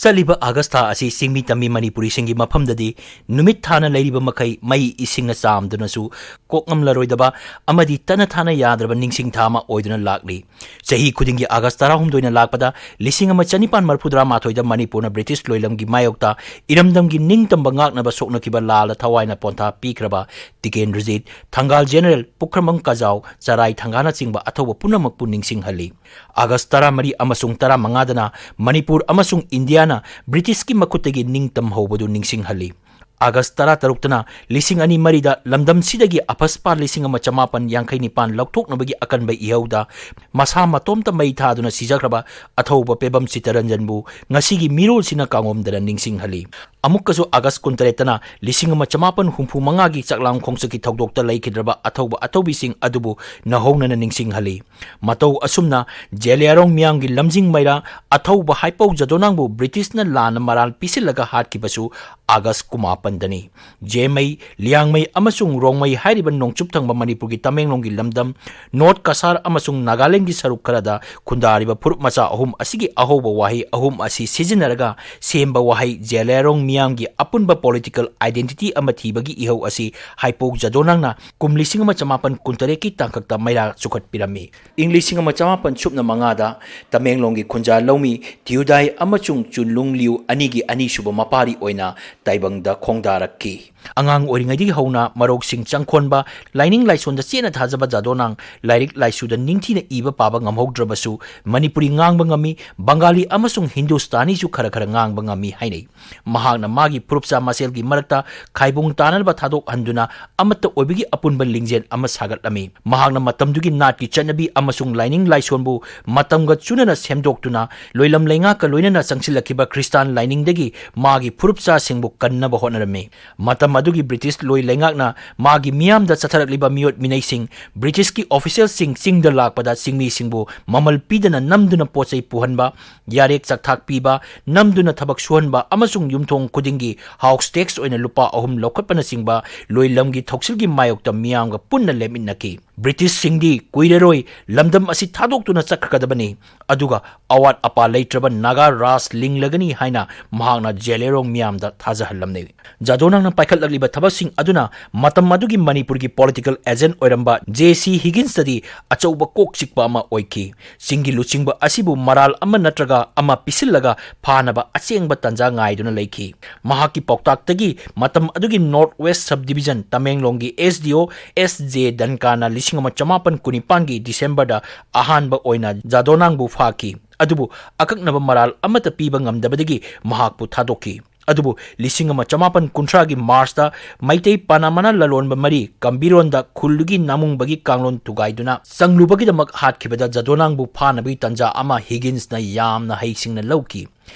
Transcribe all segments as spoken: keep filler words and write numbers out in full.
ꯆꯠꯂꯤꯕ ꯑꯥꯒꯁ ꯊꯥ ꯑꯁꯤ ꯆꯤꯡꯃꯤ ꯇꯝꯃꯤ ꯃꯅꯤꯄꯨꯔꯤꯁꯤꯡꯒꯤ ꯃꯐꯝꯗꯗꯤ ꯅꯨꯃꯤꯠ ꯊꯥꯅ ꯂꯩꯔꯤꯕ ꯃꯈꯩ ꯃꯩ ꯏꯁꯤꯡꯅ ꯆꯥꯝꯗꯨꯅꯁꯨ ꯀꯣꯛꯉꯝꯂꯔꯣꯏꯗꯕ ꯑꯃꯗꯤ ꯇꯠꯅ ꯊꯥꯅ ꯌꯥꯗ꯭ꯔꯕ ꯅꯤꯡꯁꯤꯡ ꯊꯥ ꯑꯃ ꯑꯣꯏꯗꯨꯅ ꯂꯥꯛꯂꯤ꯫ ꯆꯍꯤ ꯈꯨꯗꯤꯡꯒꯤ ꯑꯥꯒꯁ ꯇꯔꯥꯍꯨꯝꯗꯣꯏꯅ ꯂꯥꯛꯄꯗ ꯂꯤꯁꯤꯡ ꯑꯃ ꯆꯅꯤꯄꯥꯟ ꯃꯔꯤꯐꯨꯇꯔꯥ ꯃꯥꯊꯣꯏꯗ ꯃꯅꯤꯄꯨꯔꯅ ꯕ꯭ꯔꯤꯇꯤꯁ ꯂꯣꯏꯂꯝꯒꯤ ꯃꯥꯌꯣꯛꯇ ꯏꯔꯝꯗꯝꯒꯤ ꯅꯤꯡꯇꯝꯕ ꯉꯥꯛꯅꯕ ꯁꯣꯛꯅꯈꯤꯕ ꯂꯥꯜꯗ ꯊꯋꯥꯏꯅ ꯄꯣꯟꯊꯥ ꯄꯤꯈ꯭ꯔꯕ ꯇꯤꯀꯦꯟꯗ꯭ꯔꯖꯤꯠ, ꯊꯪꯒꯥꯜ ꯖꯦꯅꯔꯦꯜ ꯄꯨꯈ꯭ꯔꯝꯕꯝ ꯀꯖꯥꯎ, ꯆꯔꯥꯏ ꯊꯪꯒꯥꯅꯆꯤꯡꯕ ꯑꯊꯧꯕ ꯄꯨꯝꯅꯃꯛꯄꯨ ꯅꯤꯡꯁꯤꯡꯍꯜꯂꯤ꯫ ꯑꯥꯒꯁ ꯇꯔꯥꯃꯔꯤ ꯑꯃꯁꯨꯡ ꯇꯔꯥꯃꯉꯥꯗꯅ ꯃꯅꯤꯄꯨꯔ ꯑꯃꯁꯨꯡ ꯏꯟꯗꯤꯌꯥꯅ ꯕ꯭ꯔꯤꯇꯤꯁꯀꯤ ꯃꯈꯨꯠꯇꯒꯤ ꯅꯤꯡꯇꯝꯍꯧꯕꯗꯨ ꯅꯤꯡꯁꯤꯡꯍꯜꯂꯤ꯫ ꯑꯥꯒꯁ ꯇꯔꯥꯇꯔꯨꯛꯇꯅ ꯂꯤꯁꯤꯡ ꯑꯅꯤ ꯃꯔꯤꯗ ꯂꯝꯗꯝꯁꯤꯗꯒꯤ ꯑꯐꯁꯄꯥ ꯂꯤꯁꯤꯡ ꯑꯃ ꯆꯃꯥꯄꯟ ꯌꯥꯡꯈꯩ ꯅꯤꯄꯥꯟ ꯂꯧꯊꯣꯛꯅꯕꯒꯤ ꯑꯀꯟꯕ ꯏꯍꯧꯗ ꯃꯁꯥ ꯃꯇꯣꯝꯇ ꯃꯩ ꯊꯥꯗꯨꯅ ꯁꯤꯖꯈ꯭ꯔꯕ ꯑꯊꯧꯕ ꯄꯦꯕꯝ ꯆꯤꯠꯇꯔꯟꯖꯟꯕꯨ ꯉꯁꯤꯒꯤ ꯃꯤꯔꯣꯜꯁꯤꯅ ꯀꯥꯡꯉꯣꯝꯗꯅ ꯅꯤꯡꯁꯤꯡꯍꯜꯂꯤ꯫ ꯑꯃꯨꯛꯀꯁꯨ ꯑꯥꯒꯁ ꯀꯨꯟꯇꯔꯦꯠꯇꯅ ꯂꯤꯁꯤꯡ ꯑꯃ ꯆꯃꯥꯄꯟ ꯍꯨꯝꯐꯨ ꯃꯉꯥꯒꯤ ꯆꯥꯛꯂꯥꯝ ꯈꯣꯡꯆꯠꯀꯤ ꯊꯧꯗꯣꯛꯇ ꯂꯩꯈꯤꯗ꯭ꯔꯕ ꯑꯊꯧꯕ ꯑꯊꯧꯕꯤꯁꯤꯡ ꯑꯗꯨꯕꯨ ꯅꯧꯍꯧꯅꯅ ꯅꯤꯡꯁꯤꯡꯍꯜꯂꯤ꯫ ꯃꯇꯧ ꯑꯁꯨꯝꯅ ꯖꯦꯂꯤꯌꯥꯔꯣꯡ ꯃꯤꯌꯥꯝꯒꯤ ꯂꯝꯖꯤꯡ ꯃꯩꯔꯥ ꯑꯊꯧꯕ ꯍꯥꯏꯄꯧ ꯖꯗꯣꯅꯥꯡꯕꯨ ꯕ꯭ꯔꯤꯇꯤꯁꯅ ꯂꯥꯟꯅ ꯃꯔꯥꯜ ꯄꯤꯁꯤꯜꯂꯒ ꯍꯥꯠꯈꯤꯕꯁꯨ ꯑꯥꯒꯁ ꯀꯨꯟꯃꯥꯄꯟꯗꯅꯤ꯫ ꯖꯦꯃꯩ, ꯂꯤꯌꯥꯡꯃꯩ ꯑꯃꯁꯨꯡ ꯔꯣꯡꯃꯩ ꯍꯥꯏꯔꯤꯕ ꯅꯣꯡꯆꯨꯞ ꯊꯪꯕ ꯃꯅꯤꯄꯨꯔꯒꯤ ꯇꯃꯦꯡꯂꯣꯡꯒꯤ ꯂꯝꯗꯝ, ꯅꯣꯔꯠ ꯀꯁꯥꯔ ꯑꯃꯁꯨꯡ ꯅꯥꯒꯥꯂꯦꯟꯒꯤ ꯁꯔꯨꯛ ꯈꯔꯗ ꯈꯨꯟꯗꯥꯔꯤꯕ ꯐꯨꯔꯨꯞ ꯃꯆꯥ ꯑꯍꯨꯝ ꯑꯁꯤꯒꯤ ꯑꯍꯧꯕ ꯋꯥꯍꯩ ꯑꯍꯨꯝ ꯑꯁꯤ ꯁꯤꯖꯤꯟꯅꯔꯒ ꯁꯦꯝꯕ ꯋꯥꯍꯩ ꯖꯦꯂꯤꯌꯥꯔꯣꯡ ꯃꯤꯌꯥꯝꯒꯤ ꯑꯄꯨꯟꯕ political identity ꯑꯃ ꯊꯤꯕꯒꯤ ꯏꯍꯧ ꯑꯁꯤ ꯍꯥꯏꯄꯧ ꯖꯗꯣꯅꯥꯡꯅ ꯀꯨꯝ ꯂꯤꯁꯤꯡ ꯑꯃ ꯆꯃꯥꯄꯟ ꯀꯨꯟꯇꯔꯦꯠꯀꯤ ꯇꯥꯡꯀꯛꯇ ꯃꯩꯔꯥ ꯆꯨꯈꯠꯄꯤꯔꯝꯃꯤ꯫ ꯏꯪ ꯂꯤꯁꯤꯡ ꯑꯃ ꯆꯃꯥꯄꯟ ꯁꯨꯞꯅ ꯃꯉꯥꯗ ꯇꯃꯦꯡꯂꯣꯡꯒꯤ ꯈꯨꯟꯖꯥ ꯂꯧꯃꯤ ꯊꯤꯌꯨꯗꯥꯏ ꯑꯃꯁꯨꯡ ꯆꯨꯟꯂꯨꯡ ꯂꯤꯌꯨ ꯑꯅꯤꯒꯤ ꯑꯅꯤꯁꯨꯕ ꯃꯄꯥꯔꯤ ꯑꯣꯏꯅ ꯇꯥꯏꯕꯪꯗ ꯈꯣꯡꯗꯥꯔꯛꯈꯤ꯫ ꯑꯉꯥꯡ ꯑꯣꯏꯔꯤꯉꯩꯗꯒꯤ ꯍꯧꯅ ꯃꯔꯧꯁꯤꯡ ꯆꯪꯈꯣꯟꯕ, ꯂꯥꯏꯅꯤꯡ ꯂꯥꯏꯁꯣꯟꯗ ꯆꯦꯠꯅ ꯊꯥꯖꯕ ꯖꯥꯗꯣꯅꯥꯡ ꯂꯥꯏꯔꯤꯛ ꯂꯥꯏꯁꯨꯗ ꯅꯤꯡꯊꯤꯅ ꯏꯕ ꯄꯥꯕ ꯉꯝꯍꯧꯗ꯭ꯔꯕꯁꯨ ꯃꯅꯤꯄꯨꯔꯤ ꯉꯥꯡꯕ ꯉꯝꯃꯤ, ꯕꯪꯒꯥꯂꯤ ꯑꯃꯁꯨꯡ ꯍꯤꯟꯗꯨꯁꯇꯥꯅꯤꯁꯨ ꯈꯔ ꯈꯔ ꯉꯥꯡꯕ ꯉꯝꯃꯤ ꯍꯥꯏꯅꯩ꯫ ꯃꯍꯥꯛꯅ ꯃꯥꯒꯤ ꯐꯨꯔꯨꯞꯆꯥ ꯃꯁꯦꯜꯒꯤ ꯃꯔꯛꯇ ꯈꯥꯏꯕꯨꯡ ꯇꯥꯅꯅꯕ ꯊꯥꯗꯣꯛꯍꯟꯗꯨꯅ ꯑꯃꯠꯇ ꯑꯣꯏꯕꯒꯤ ꯑꯄꯨꯟꯕ ꯂꯤꯡꯖꯦꯜ ꯑꯃ ꯁꯥꯒꯠꯂꯝꯃꯤ꯫ ꯃꯍꯥꯛꯅ ꯃꯇꯝꯗꯨꯒꯤ ꯅꯥꯠꯀꯤ ꯆꯠꯅꯕꯤ ꯑꯃꯁꯨꯡ ꯂꯥꯏꯅꯤꯡ ꯂꯥꯏꯁꯣꯟꯕꯨ ꯃꯇꯝꯒ ꯆꯨꯅꯅ ꯁꯦꯝꯗꯣꯛꯇꯨꯅ ꯂꯣꯏꯂꯝ ꯂꯩꯉꯥꯛꯀ ꯂꯣꯏꯅꯅ ꯆꯪꯁꯤꯜꯂꯛꯈꯤꯕ ꯈ꯭ꯔꯤꯁꯇꯥꯟ ꯂꯥꯏꯅꯤꯡꯗꯒꯤ ꯃꯥꯒꯤ ꯐꯨꯔꯨꯞꯆꯥꯁꯤꯡꯕꯨ ꯀꯟꯅꯕ ꯍꯣꯠꯅꯔꯝꯃꯤ꯫ ꯃꯇꯝ ꯃꯗꯨꯒꯤ ꯕ꯭ꯔꯤꯇꯤꯁ ꯂꯣꯏ ꯂꯩꯉꯥꯛꯅ ꯃꯥꯒꯤ ꯃꯤꯌꯥꯝꯗ ꯆꯠꯊꯔꯛꯂꯤꯕ ꯃꯤꯑꯣꯠ ꯃꯤꯅꯩꯁꯤꯡ, ꯕ꯭ꯔꯤꯇꯤꯁꯀꯤ ꯑꯣꯐꯤꯁꯤꯌꯦꯜꯁꯤꯡ ꯆꯤꯡꯗ ꯂꯥꯛꯄꯗ ꯆꯤꯡꯃꯤꯁꯤꯡꯕꯨ ꯃꯃꯜ ꯄꯤꯗꯅ ꯅꯝꯗꯨꯅ ꯄꯣꯠ ꯆꯩ ꯄꯨꯍꯟꯕ, ꯌꯥꯔꯦꯛ ꯆꯥꯛꯊꯥꯛ ꯄꯤꯕ, ꯅꯝꯗꯨꯅ ꯊꯕꯛ ꯁꯨꯍꯟꯕ ꯑꯃꯁꯨꯡ ꯌꯨꯝꯊꯣꯡ ꯈꯨꯗꯤꯡꯒꯤ ꯍꯥꯎꯁ ꯇꯦꯛꯁ ꯑꯣꯏꯅ ꯂꯨꯄꯥ ꯑꯍꯨꯝ ꯂꯧꯈꯠꯄꯅꯆꯤꯡꯕ ꯂꯣꯏꯂꯝꯒꯤ ꯊꯧꯁꯤꯜꯒꯤ ꯃꯥꯌꯣꯛꯇ ꯃꯤꯌꯥꯝꯒ ꯄꯨꯟꯅ ꯂꯦꯞꯃꯤꯟꯅꯈꯤ꯫ ꯕ꯭ꯔꯤꯇꯤꯁꯁꯤꯡꯗꯤ ꯀꯨꯏꯔꯔꯣꯏ ꯂꯝꯗꯝ ꯑꯁꯤ ꯊꯥꯗꯣꯛꯇꯨꯅ ꯆꯠꯈ꯭ꯔꯒꯗꯕꯅꯤ, ꯑꯗꯨꯒ ꯑꯋꯥꯠ ꯑꯄꯥ ꯂꯩꯇ꯭ꯔꯕ ꯅꯥꯒꯥ ꯔꯥꯖ ꯂꯤꯡꯂꯒꯅꯤ ꯍꯥꯏꯅ ꯃꯍꯥꯛꯅ ꯖꯦꯂꯦꯔꯣꯡ ꯃꯤꯌꯥꯝꯗ ꯊꯥꯖꯍꯜꯂꯝꯂꯦ꯫ ꯖꯥꯗꯣꯅꯥꯡꯅ ꯄꯥꯏꯈꯠꯂꯛꯂꯤꯕ ꯊꯕꯛꯁꯤꯡ ꯑꯗꯨꯅ ꯃꯇꯝ ꯑꯗꯨꯒꯤ ꯃꯅꯤꯄꯨꯔꯒꯤ ꯄꯣꯂꯤꯇꯤꯀꯦꯜ ꯑꯦꯖꯦꯟꯠ ꯑꯣꯏꯔꯝꯕ ꯖꯦ ꯁꯤ ꯍꯤꯒꯤꯟꯁꯇꯗꯤ ꯑꯆꯧꯕ ꯀꯣꯛ ꯆꯤꯛꯄ ꯑꯃ ꯑꯣꯏꯈꯤ꯫ ꯆꯤꯡꯒꯤ ꯂꯨꯆꯤꯡꯕ ꯑꯁꯤꯕꯨ ꯃꯔꯥꯜ ꯑꯃ ꯅꯠꯇ꯭ꯔꯒ ꯑꯃ ꯄꯤꯁꯤꯜꯂꯒ ꯐꯥꯅꯕ ꯑꯆꯦꯡꯕ ꯇꯥꯟꯖꯥ ꯉꯥꯏꯗꯨꯅ ꯂꯩꯈꯤ꯫ ꯃꯍꯥꯛꯀꯤ ꯄꯥꯎꯇꯥꯛꯇꯒꯤ ꯃꯇꯝ ꯑꯗꯨꯒꯤ ꯅꯣꯔꯠ ꯋꯦꯁ ꯁꯕ ꯗꯤꯕꯤꯖꯟ ꯇꯃꯦꯡꯂꯣꯡꯒꯤ ꯑꯦꯁ ꯗꯤ ꯑꯣ ꯑꯦꯁ ꯖꯦ ꯗꯟꯀꯥꯅ ꯂꯤꯁꯤꯡ ꯑꯃ ꯆꯃꯥꯄꯟ ꯀꯨꯟꯅꯤꯄꯥꯟꯒꯤ ꯗꯤꯁꯦꯝꯕꯔꯗ ꯑꯍꯥꯟꯕ ꯑꯣꯏꯅ ꯖꯥꯗꯣꯅꯥꯡꯕꯨ ꯐꯥꯈꯤ, ꯑꯗꯨꯕꯨ ꯑꯀꯛꯅꯕ ꯃꯔꯥꯜ ꯑꯃꯠꯇ ꯄꯤꯕ ꯉꯝꯗꯕꯗꯒꯤ ꯃꯍꯥꯛꯄꯨ ꯊꯥꯗꯣꯛꯈꯤ꯫ ꯑꯗꯨꯕꯨ ꯂꯤꯁꯤꯡ ꯑꯃ ꯆꯃꯥꯄꯟ ꯀꯨꯟꯊ꯭ꯔꯥꯒꯤ ꯃꯥꯔꯆꯇ ꯃꯩꯇꯩ ꯄꯅꯥꯃꯅ ꯂꯂꯣꯟꯕ ꯃꯔꯤ ꯀꯝꯕꯤꯔꯣꯟꯗ ꯈꯨꯜꯗꯨꯒꯤ ꯅꯥꯃꯨꯡꯕꯒꯤ ꯀꯥꯡꯂꯣꯟ ꯊꯨꯒꯥꯏꯗꯨꯅ ꯆꯪꯂꯨꯕꯒꯤꯗꯃꯛ ꯍꯥꯠꯈꯤꯕꯗ ꯖꯥꯗꯣꯅꯥꯡꯕꯨ ꯐꯥꯅꯕꯒꯤ ꯇꯥꯟꯖꯥ ꯑꯃ ꯍꯤꯒꯤꯟꯁꯅ ꯌꯥꯝꯅ ꯍꯩꯁꯤꯡꯅ ꯂꯧꯈꯤ꯫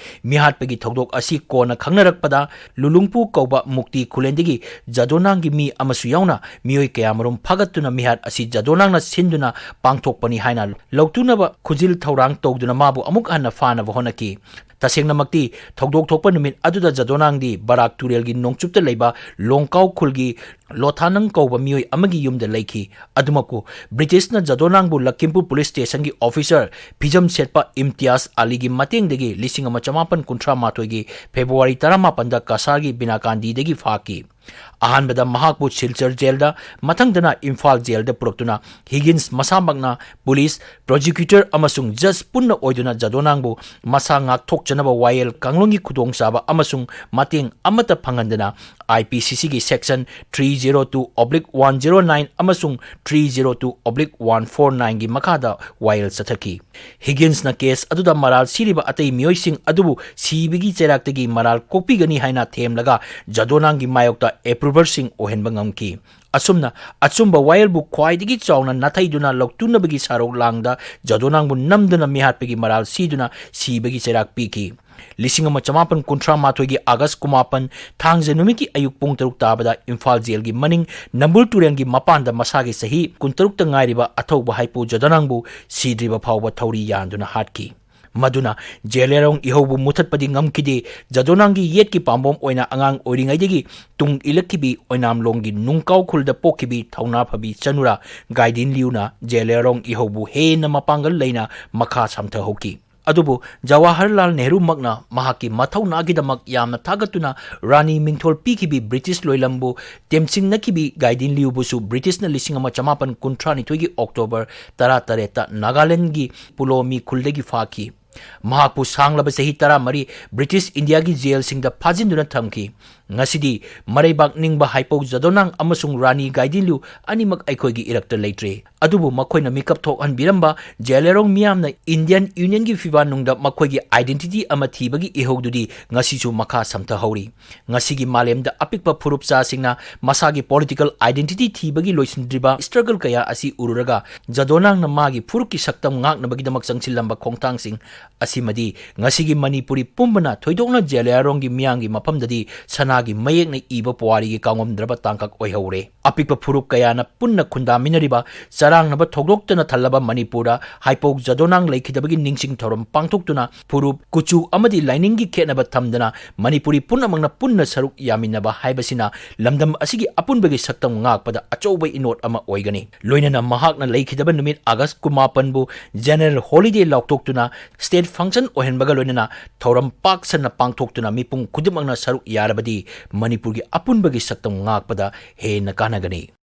ꯃꯤꯍꯥꯠꯄꯒꯤ ꯊꯧꯗꯣꯛ ꯑꯁꯤ ꯀꯣꯟꯅ ꯈꯪꯅꯔꯛꯄꯗ ꯂꯨꯂꯨꯡꯄꯨ ꯀꯧꯕ ꯃꯨꯛꯇꯤ ꯈꯨꯂꯦꯟꯗꯒꯤ ꯖꯥꯗꯣꯅꯥꯡꯒꯤ ꯃꯤ ꯑꯃꯁꯨ ꯌꯥꯎꯅ ꯃꯤꯑꯣꯏ ꯀꯌꯥꯃꯔꯨꯝ ꯐꯥꯒꯠꯇꯨꯅ ꯃꯤꯍꯥꯠ ꯑꯁꯤ ꯖꯥꯗꯣꯅꯥꯡꯅ ꯁꯤꯟꯗꯨꯅ ꯄꯥꯡꯊꯣꯛꯄꯅꯤ ꯍꯥꯏꯅ ꯂꯧꯊꯨꯅꯕ ꯈꯨꯖꯤꯜ ꯊꯧꯔꯥꯡ ꯇꯧꯗꯨꯅ ꯃꯥꯕꯨ ꯑꯃꯨꯛ ꯍꯟꯅ ꯐꯥꯅꯕ ꯍꯣꯠꯅꯈꯤ꯫ ꯇꯁꯦꯡꯅꯃꯛꯇꯤ ꯊꯧꯗꯣꯛ ꯊꯣꯛꯄ ꯅꯨꯃꯤꯠ ꯑꯗꯨꯗ ꯖꯥꯗꯣꯅꯥꯡꯗꯤ ꯕꯔꯥꯛ ꯇꯨꯔꯦꯜꯒꯤ ꯅꯣꯡꯆꯨꯞꯇ ꯂꯩꯕ ꯂꯣꯡꯀꯥꯎ ꯈꯨꯜꯒꯤ ꯂꯣꯊꯥꯅꯪ ꯀꯧꯕ ꯃꯤꯑꯣꯏ ꯑꯃꯒꯤ ꯌꯨꯝꯗ ꯂꯩꯈꯤ꯫ ꯑꯗꯨꯃꯛꯄꯨ ꯕ꯭ꯔꯤꯇꯤꯁꯅ ꯖꯥꯗꯣꯅꯥꯡꯕꯨ ꯂꯈꯤꯝꯄꯨꯔ ꯄꯨꯂꯤꯁ ꯁ꯭ꯇꯦꯁꯟꯒꯤ ꯑꯣꯐꯤꯁꯔ ꯐꯤꯖꯝ ꯁꯦꯠꯄ ꯏꯝꯇꯤꯌꯥꯖ ꯑꯂꯤꯒꯤ ꯃꯇꯦꯡꯗꯒꯤ ꯂꯤꯁꯤꯡ ꯑꯃ ꯆꯃꯥꯄꯟ ꯀꯨꯟꯊ꯭ꯔꯥ ꯃꯥꯊꯣꯏꯒꯤ ꯐꯦꯕ꯭ꯔꯨꯋꯥꯔꯤ ꯇꯔꯥꯃꯥꯄꯟꯗ ꯀꯁꯥꯔꯒꯤ ꯕꯤꯅꯥꯀꯥꯟꯗꯤꯗꯒꯤ ꯐꯥꯈꯤ꯫ ꯑꯍꯥꯟꯕꯗ ꯃꯍꯥꯛꯄꯨ ꯁꯤꯜꯆꯔ ꯖꯦꯜꯗ, ꯃꯊꯪꯗꯅ ꯏꯝꯐꯥꯜ ꯖꯦꯜꯗ ꯄꯨꯔꯛꯇꯨꯅ ꯍꯤꯒꯤꯟꯁ ꯃꯁꯥꯃꯛꯅ ꯄꯨꯂꯤꯁ, ꯄ꯭ꯔꯣꯁꯤꯀ꯭ꯌꯨꯇꯔ ꯑꯃꯁꯨꯡ ꯖꯖ ꯄꯨꯟꯅ ꯑꯣꯏꯗꯨꯅ ꯖꯥꯗꯣꯅꯥꯡꯕꯨ ꯃꯁꯥ ꯉꯥꯛꯊꯣꯛꯆꯅꯕ ꯋꯥꯌꯦꯜ ꯀꯥꯡꯂꯣꯟꯒꯤ ꯈꯨꯗꯣꯡꯆꯥꯕ ꯑꯃꯁꯨꯡ ꯃꯇꯦꯡ ꯑꯃꯠꯇ ꯐꯪꯍꯟꯗꯅ ꯑꯥꯏ ꯄꯤ ꯁꯤ ꯁꯤꯒꯤ section three zero two oblique one zero nine ꯑꯃꯁꯨꯡ three zero two oblique one four nineꯒꯤ ꯃꯈꯥꯗ ꯋꯥꯌꯦꯜ ꯆꯠꯊꯈꯤ꯫ ꯍꯤꯒꯤꯟꯁꯅ ꯀꯦꯁ ꯑꯗꯨꯗ ꯃꯔꯥꯜ ꯁꯤꯔꯤꯕ ꯑꯇꯩ ꯃꯤꯑꯣꯏꯁꯤꯡ ꯑꯗꯨꯕꯨ ꯁꯤꯕꯒꯤ ꯆꯩꯔꯥꯛꯇꯒꯤ ꯃꯔꯥꯜ ꯀꯣꯛꯄꯤꯒꯅꯤ ꯍꯥꯏꯅ ꯊꯦꯝꯂꯒ ꯖꯥꯗꯣꯅꯥꯡꯒꯤ ꯃꯥꯌꯣꯛꯇ ꯑꯦꯄ꯭ꯔꯨꯚꯔꯁꯤꯡ ꯑꯣꯏꯍꯟꯕ ꯉꯝꯈꯤ꯫ ꯑꯁꯨꯝꯅ ꯑꯆꯨꯝꯕ ꯋꯥꯌꯦꯜꯕꯨ ꯈ꯭ꯋꯥꯏꯗꯒꯤ ꯆꯥꯎꯅ ꯅꯥꯊꯩꯗꯨꯅ ꯂꯧꯇꯨꯅꯕꯒꯤ ꯁꯥꯔꯣꯛ ꯂꯥꯡꯗ ꯖꯥꯗꯣꯅꯥꯡꯕꯨ ꯅꯝꯗꯨꯅ ꯃꯤꯍꯥꯠꯄꯒꯤ ꯃꯔꯥꯜ ꯁꯤꯗꯨꯅ ꯁꯤꯕꯒꯤ ꯆꯩꯔꯥꯛ ꯄꯤꯈꯤ꯫ ꯂꯤꯁꯤꯡ ꯑꯃ ꯆꯃꯥꯄꯟ ꯀꯨꯟꯊ꯭ꯔꯥ ꯃꯥꯊꯣꯏꯒꯤ ꯑꯥꯒꯁ ꯀꯨꯟꯃꯥꯄꯟ, ꯊꯥꯡꯖ ꯅꯨꯃꯤꯠꯀꯤ ꯑꯌꯨꯛ ꯄꯨꯡ ꯇꯔꯨꯛ ꯇꯥꯕꯗ ꯏꯝꯐꯥꯜ ꯖꯦꯜꯒꯤ ꯃꯅꯤꯡ ꯅꯝꯕꯨꯜ ꯇꯨꯔꯦꯜꯒꯤ ꯃꯄꯥꯟꯗ ꯃꯁꯥꯒꯤ ꯆꯍꯤ ꯀꯨꯟꯇꯔꯨꯛꯇ ꯉꯥꯏꯔꯤꯕ ꯑꯊꯧꯕ ꯍꯥꯏꯄꯣ ꯖꯥꯗꯣꯅꯥꯡꯕꯨ ꯁꯤꯗ꯭ꯔꯤꯕ ꯐꯥꯎꯕ ꯊꯧꯔꯤ ꯌꯥꯟꯗꯨꯅ ꯍꯥꯠꯈꯤ꯫ ꯃꯗꯨꯅ ꯖꯦꯂꯤꯌꯥꯡꯔꯣꯡ ꯏꯍꯧꯕꯨ ꯃꯨꯊꯠꯄꯗꯤ ꯉꯝꯈꯤꯗꯦ꯫ ꯖꯥꯗꯣꯅꯥꯡꯒꯤ ꯌꯦꯠꯀꯤ ꯄꯥꯝꯕꯣꯝ ꯑꯣꯏꯅ ꯑꯉꯥꯡ ꯑꯣꯏꯔꯤꯉꯩꯗꯒꯤ ꯇꯨꯡ ꯏꯜꯂꯛꯈꯤꯕꯤ ꯑꯣꯏꯅꯥꯝꯂꯣꯡꯒꯤ ꯅꯨꯡꯀꯥꯎ ꯈꯨꯜꯗ ꯄꯣꯛꯈꯤꯕꯤ ꯊꯧꯅꯥ ꯐꯕꯤ ꯆꯅꯨꯔꯥ ꯒꯥꯏꯗꯤꯟ ꯂꯤꯌꯨꯅ ꯖꯦꯂꯤꯌꯥꯡꯔꯣꯡ ꯏꯍꯧꯕꯨ ꯍꯦꯟꯅ ꯃꯄꯥꯡꯒꯜ ꯂꯩꯅ ꯃꯈꯥ ꯁꯝꯊꯍꯧꯈꯤ꯫ ꯑꯗꯨꯕꯨ ꯖꯋꯥꯍꯔꯂꯥꯜ ꯅꯦꯍꯔꯨꯃꯛꯅ ꯃꯍꯥꯛꯀꯤ ꯃꯊꯧꯅꯥꯒꯤꯗꯃꯛ ꯌꯥꯝꯅ ꯊꯥꯒꯠꯇꯨꯅ ꯔꯥꯅꯤ ꯃꯤꯡꯊꯣꯜ ꯄꯤꯈꯤꯕꯤ ꯕ꯭ꯔꯤꯇꯤꯁ ꯂꯣꯏꯂꯝꯕꯨ ꯇꯦꯝꯁꯤꯡꯅꯈꯤꯕꯤ ꯒꯥꯏꯗꯤꯟ ꯂꯤꯌꯨꯕꯨꯁꯨ ꯕ꯭ꯔꯤꯇꯤꯁꯅ ꯂꯤꯁꯤꯡ ꯑꯃ ꯆꯃꯥꯄꯟ ꯀꯨꯟꯊ꯭ꯔꯥꯅꯤꯊꯣꯏꯒꯤ ꯑꯣꯛꯇꯣꯕꯔ ꯇꯔꯥꯇꯔꯦꯠꯇ ꯅꯥꯒꯥꯂꯦꯟꯗꯒꯤ ꯄꯨꯂꯣꯃꯤ ꯈꯨꯜꯗꯒꯤ ꯐꯥꯈꯤ꯫ ꯃꯍꯥꯛꯄꯨ ꯁꯥꯡꯂꯕ ꯆꯍꯤ ꯇꯔꯥꯃꯔꯤ ꯕ꯭ꯔꯤꯇꯤꯁ ꯏꯟꯗꯤꯌꯥꯒꯤ ꯖꯦꯜꯁꯤꯡꯗ ꯐꯥꯖꯤꯟꯗꯨꯅ ꯊꯝꯈꯤ꯫ ꯉꯁꯤꯗꯤ ꯃꯔꯩꯕꯥꯛ ꯅꯤꯡꯕ ꯍꯥꯏꯄꯧ ꯖꯥꯗꯣꯅꯥꯡ ꯑꯃꯁꯨꯡ ꯔꯥꯅꯤ ꯒꯥꯏꯗꯤꯟꯂꯤꯌꯨ ꯑꯅꯤꯃꯛ ꯑꯩꯈꯣꯏꯒꯤ ꯏꯔꯛꯇ ꯂꯩꯇ꯭ꯔꯦ꯫ ꯑꯗꯨꯕꯨ ꯃꯈꯣꯏꯅ ꯃꯤꯀꯞ ꯊꯣꯛꯍꯟꯕꯤꯔꯝꯕ ꯖꯦꯂꯤꯌꯥꯡꯔꯣꯡ ꯃꯤꯌꯥꯝꯅ ꯏꯟꯗꯤꯌꯟ ꯌꯨꯅꯤꯌꯟꯒꯤ ꯐꯤꯕꯥꯟꯅꯨꯡꯗ ꯃꯈꯣꯏꯒꯤ identity ꯑꯃ ꯊꯤꯕꯒꯤ ꯏꯍꯧꯗꯨꯗꯤ ꯉꯁꯤꯁꯨ ꯃꯈꯥ ꯁꯝꯊꯍꯧꯔꯤ꯫ ꯉꯁꯤꯒꯤ ꯃꯥꯂꯦꯝꯗ ꯑꯄꯤꯛꯄ ꯐꯨꯔꯨꯞ ꯆꯥꯁꯤꯡꯅ ꯃꯁꯥꯒꯤ political identity ꯊꯤꯕꯒꯤ ꯂꯣꯏꯁꯤꯟꯗ꯭ꯔꯤꯕ struggle ꯀꯌꯥ ꯑꯁꯤ ꯎꯔꯨꯔꯒ, ꯖꯥꯗꯣꯅꯥꯡꯅ ꯃꯥꯒꯤ ꯐꯨꯔꯨꯞꯀꯤ ꯁꯛꯇꯝ ꯉꯥꯛꯅꯕꯒꯤꯗꯃꯛ ꯆꯪꯁꯤꯜꯂꯝꯕ ꯈꯣꯡꯊꯥꯡꯁꯤꯡ ꯑꯁꯤꯃꯗꯤ ꯉꯁꯤꯒꯤ ꯃꯅꯤꯄꯨꯔꯤ ꯄꯨꯝꯕꯅ, ꯊꯣꯏꯗꯣꯛꯅ ꯖꯦꯂꯤꯌꯥꯡꯔꯣꯡꯒꯤ ꯃꯤꯌꯥꯝꯒꯤ ꯃꯐꯝꯗꯗꯤ ꯁꯅꯥꯒꯤ ꯃꯌꯦꯛꯅ ꯏꯕ ꯄꯨꯋꯥꯔꯤꯒꯤ ꯀꯥꯎꯉꯝꯗ꯭ꯔꯕ ꯇꯥꯡꯀꯛ ꯑꯣꯏꯍꯧꯔꯦ꯫ ꯑꯄꯤꯛꯄ ꯐꯨꯔꯨꯞ ꯀꯌꯥꯅ ꯄꯨꯟꯅ ꯈꯨꯟꯗꯥꯃꯤꯟꯅꯔꯤꯕ ꯆꯔꯥꯡꯅꯕ ꯊꯧꯗꯣꯛꯇꯅ ꯊꯜꯂꯕ ꯃꯅꯤꯄꯨꯔꯗ ꯍꯥꯏꯄꯧ ꯖꯥꯗꯣꯅꯥꯡ ꯂꯩꯈꯤꯗꯕꯒꯤ ꯅꯤꯡꯁꯤꯡ ꯊꯧꯔꯝ ꯄꯥꯡꯊꯣꯛꯇꯨꯅ ꯐꯨꯔꯨꯞ, ꯀꯨꯆꯨ ꯑꯃꯗꯤ ꯂꯥꯏꯅꯤꯡꯒꯤ ꯈꯦꯠꯅꯕ ꯊꯝꯗꯅ ꯃꯅꯤꯄꯨꯔꯤ ꯄꯨꯝꯅꯃꯛꯅ ꯄꯨꯟꯅ ꯁꯔꯨꯛ ꯌꯥꯃꯤꯟꯅꯕ ꯍꯥꯏꯕꯁꯤꯅ ꯂꯝꯗꯝ ꯑꯁꯤꯒꯤ ꯑꯄꯨꯟꯕꯒꯤ ꯁꯛꯇꯝ ꯉꯥꯛꯄꯗ ꯑꯆꯧꯕ ꯏꯅꯣꯠ ꯑꯃ ꯑꯣꯏꯒꯅꯤ꯫ ꯂꯣꯏꯅꯅ ꯃꯍꯥꯛꯅ ꯂꯩꯈꯤꯗꯕ ꯅꯨꯃꯤꯠ ꯑꯥꯒꯁ ꯀꯨꯟꯃꯥꯄꯟꯕꯨ general holiday ꯂꯥꯎꯊꯣꯛꯇꯨꯅ state function ꯑꯣꯏꯍꯟꯕꯒ ꯂꯣꯏꯅꯅ ꯊꯧꯔꯝ ꯄꯥꯛ ꯁꯟꯅ ꯄꯥꯡꯊꯣꯛꯇꯨꯅ ꯃꯤꯄꯨꯝ ꯈꯨꯗꯤꯡꯃꯛꯅ ꯁꯔꯨꯛ ꯌꯥꯔꯕꯗꯤ ꯃꯅꯤꯄꯨꯔꯒꯤ ꯑꯄꯨꯟꯕꯒꯤ ꯁꯛꯇꯝ ꯉꯥꯛꯄꯗ ꯍꯦꯟꯅ ꯀꯥꯟꯅꯒꯅꯤ꯫